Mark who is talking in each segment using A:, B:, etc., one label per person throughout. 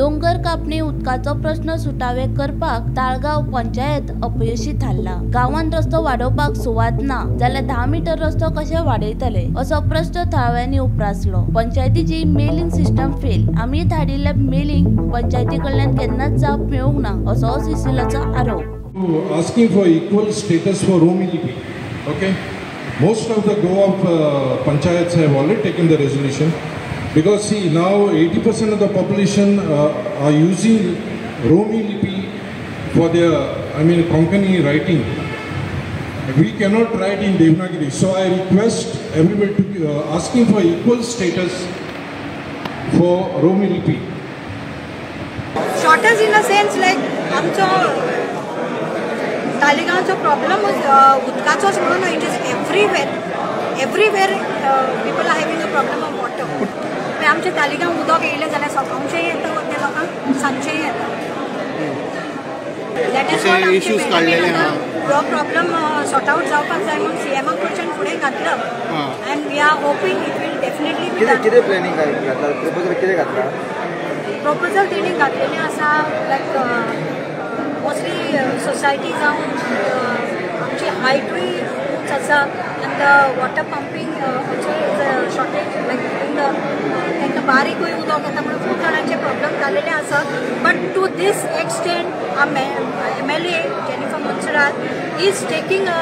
A: दोंगर कापणी उदकाचो प्रश्न सुटावे करपाक ताळगांव पंचायत अपयशी थारला. गांवांत रस्तो वाडोवपाक सुवात ना जाल्यार 10 मीटर रस्तो कशे वाडयतले असो प्रश्न थळाव्यांनी उप्रासलो. पंचायतीची मेलिंग सिस्टम फेल, आमी धाडिल्ले मेलिंग पंचायती कडल्यान केन्नाच जाप मेळूंक ना असो सिसिलाचो आरोप.
B: Asking for equal status for Romi Lipi. Okay, most of the Goa panchayats have already taken the resolution because see now 80% of the population are using Romi Lipi for their, I mean, Konkani writing. We cannot write in Devanagari, so I request everybody to asking for equal status for Romi Lipi.
C: Shortage in a sense like आमचो तालिगांवचो problem उदकाचोच म्हणून it is everywhere, everywhere people are having a problem of water. आमचे तालिगांव उदक येयलें जाल्यार सकाळचें येता त्या लोकांक सांजचें येता. That is what आमचे हो प्रॉब्लम सॉर्ट आउट जावपाक जाय म्हणून सीएमा कडच्यान फुडें घातलं and we are hoping it will definitely be done.
D: कितें प्लॅनिंग घातला, प्रपोजल कितें घातला?
C: प्रपोजल तेणी घातलेलें आसा लायक मोस्टली सोसायटी जावन आमची हायटूय उंच आसा आनी the water pumping also is a shortage like in the तांकां बारीकूय उदक येता म्हणून खूब जाणांचे प्रॉब्लम जालेले आसा. But to this extent MLA Jennifer Monserrate is taking a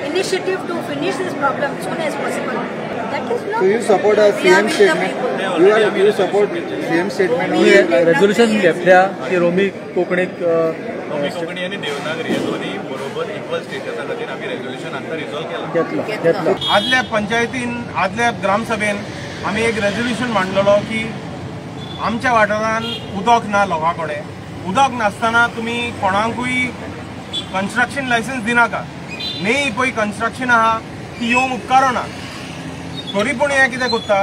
C: initiative to finish this problem soon as possible. That is not.
D: So you support a CM statement? You support CM statement?
E: Resolution घेतल्या की रोमी कोंकणीक
F: रोमी कोंकणी आनी देवनागरी हे दोन्ही बरोबर equal स्टेटसा खातीर आमी resolution आतां रिजॉल्व केलां.
G: आदल्या पंचायतीन आदल्या ग्रामसभेन आमी एक रेजोल्युशन मांडलेलो की आमच्या वाठारांत उदक ना लोकां कडेन, उदक नासतना तुमी कोणाकूय कन्स्ट्रक्शन लायसन्स दिनाका. न्ही पळय कन्स्ट्रक्शन आहा ती येवंक उपकारना, तरी पूण हें कितें करता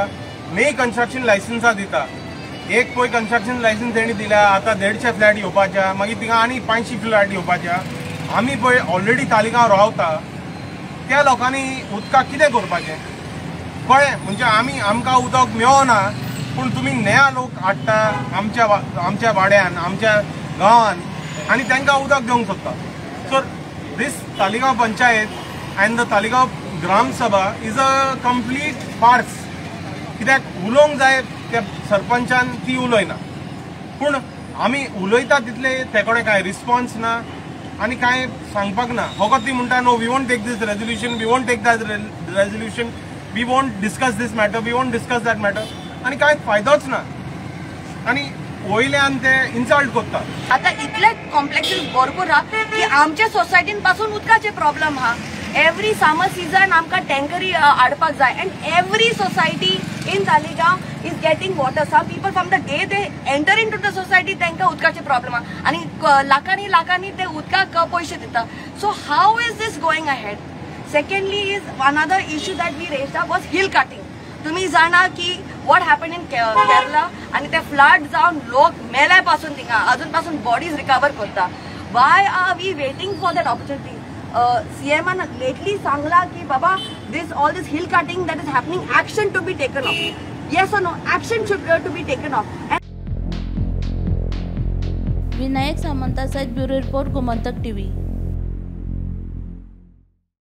G: न्ही कन्स्ट्रक्शन लायसन्सां दिता. एक पळय कन्स्ट्रक्शन लायसन्स तेणी दिल्या, आतां 150 फ्लॅट येवपाच्या, मागीर थिंगा आनी 500 फ्लॅट येवपाच्या. आमी पळय ऑलरेडी तालिगांव रावता त्या लोकांनी उदकाक कितें करपाचें कळ्ळें? म्हणजे आमी आमकां उदक मेळना पूण तुमी नया लोक हाडटा आमच्या आमच्या वाड्यान आमच्या गांवान आनी तांकां उदक दिवंक सोदता. So this Taleigao panchayat and the Taleigao gram sabha is a complete farce. कित्याक उलोवंक जाय त्या सरपंचान ती उलयना, पूण आमी उलयता तितले ते कडेन कांय रिस्पॉन्स ना आनी कांय सांगपाक ना. फकत ती म्हणटा no we won't take this resolution, we won't take that resolution, we won't discuss this matter, we won't discuss that matter, आनी कांय फायदोच ना आनी वयल्यान ते इन्सल्ट करता.
H: आतां इतले कॉम्प्लेक्सीस भरपूर आहा की आमच्या सोसायटीन पासून उदकाचे प्रॉब्लम आहा. एवरी समर सीजन आमकां टँकरी हाडपाक जाय and every society in Taleigao is getting water. Some people from the day they enter into the society तांकां उदकाचे प्रॉब्लम आहा आनी लाखांनी लाखांनी ते उदकाक पयशे दिता. So how is this going ahead? Secondly is another issue that we raised up was hill cutting. तुम्ही जाणा की what happen in Kerala आनी ते फ्लड जावन लोक मेले पासून थिंगा अजून पासून बॉडीज रिकवर करता. Why are we waiting for that opportunity? सीएमान lately सांगला की बाबा this all this hill cutting that is happening, action to be taken off. Yes or no? Action should to be taken off.
A: Vinayak Samanta सहित bureau report, Gomantak TV.